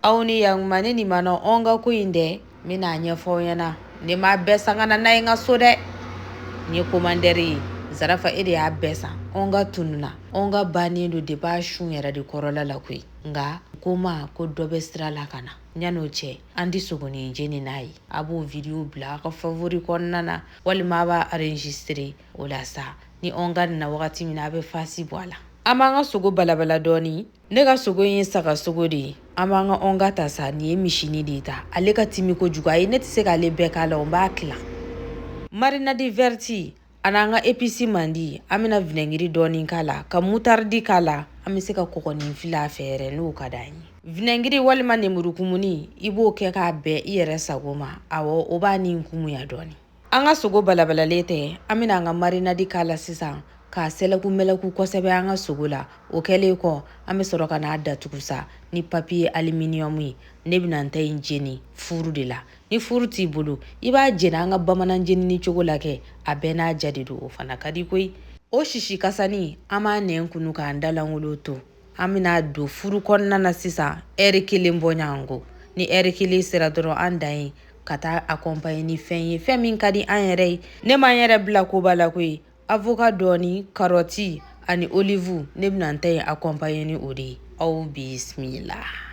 Aw ni yakuma, ne nin ma na onga ko in dɛ, n bɛna a ɲɛfɔ aw ɲɛna. Ne m'a bɛɛ san ka na n'a ye n ka so dɛ. N ye commandeur ye. Zarafa, e de y'a bɛɛ san. Onga tununa, onga bannen don depuis a sun yɛrɛ de kɔrɔla la koyi. Nka ko ma ko dɔ bɛ sira la ka na. Yan'o cɛ, an di sogonin jeni n'a ye. A b'o video bila aw ka favori kɔnɔna na, walima a b'a enregistrer. O la sa, ni onga nana wagati min na, a bɛ fasi bɔ a la. An b'an ka sogo balabala dɔɔni. Ne ka sogo in ye saga sogo de ye. An b'an ka onga ta sa. Nin ye misinin de ye ta, ale ka timi kojugu. Ayi, ne tɛ se k'ale bɛɛ k'a la, o n b'a tila. Marinade verte ani an ka épice mandi, an bɛna vinaigre dɔɔni k'a la, ka moutarde k'a la. An bɛ se ka kɔgɔnin fili a fɛ yɛrɛ n'o ka d'an ye. Vinaigre walima lemurukumuni, i b'o kɛ k'a bɛn i yɛrɛ sago ma. Awɔ, o b'a ni kumuya dɔɔni. An ka sogo balabalalen tɛ, an bɛna an ka marinade k'a la sisan, k'a sɛlɛku mɛlɛku kosɛbɛ an ka sogo la. O kɛlen kɔ, an bɛ sɔrɔ ka n'a datugu sa ni papier aluminium ye. Ne bɛna n ta in jeni four de la. Ni four t'i bolo, i b'a jeni an ka bamanan jenini cogo la kɛ. A bɛɛ n'a ja de don, o fana ka di koyi. O sisi kasani, an b'a nɛn kunu k'an dalangolo to. An bɛna don four kɔnɔna na sisan, ɛri kelen bɔ ɲɔgɔn. Ni ɛri kelen sera dɔrɔn, an dan ye ka taa accompagner ni fɛn ye, fɛn min ka di an yɛrɛ ye. Ne m'an yɛrɛ bila koba la koyi. Avocat dɔɔni, karɔti ani olive, ne bɛna n ta in accompagner ni o de ye. Aw bisimila.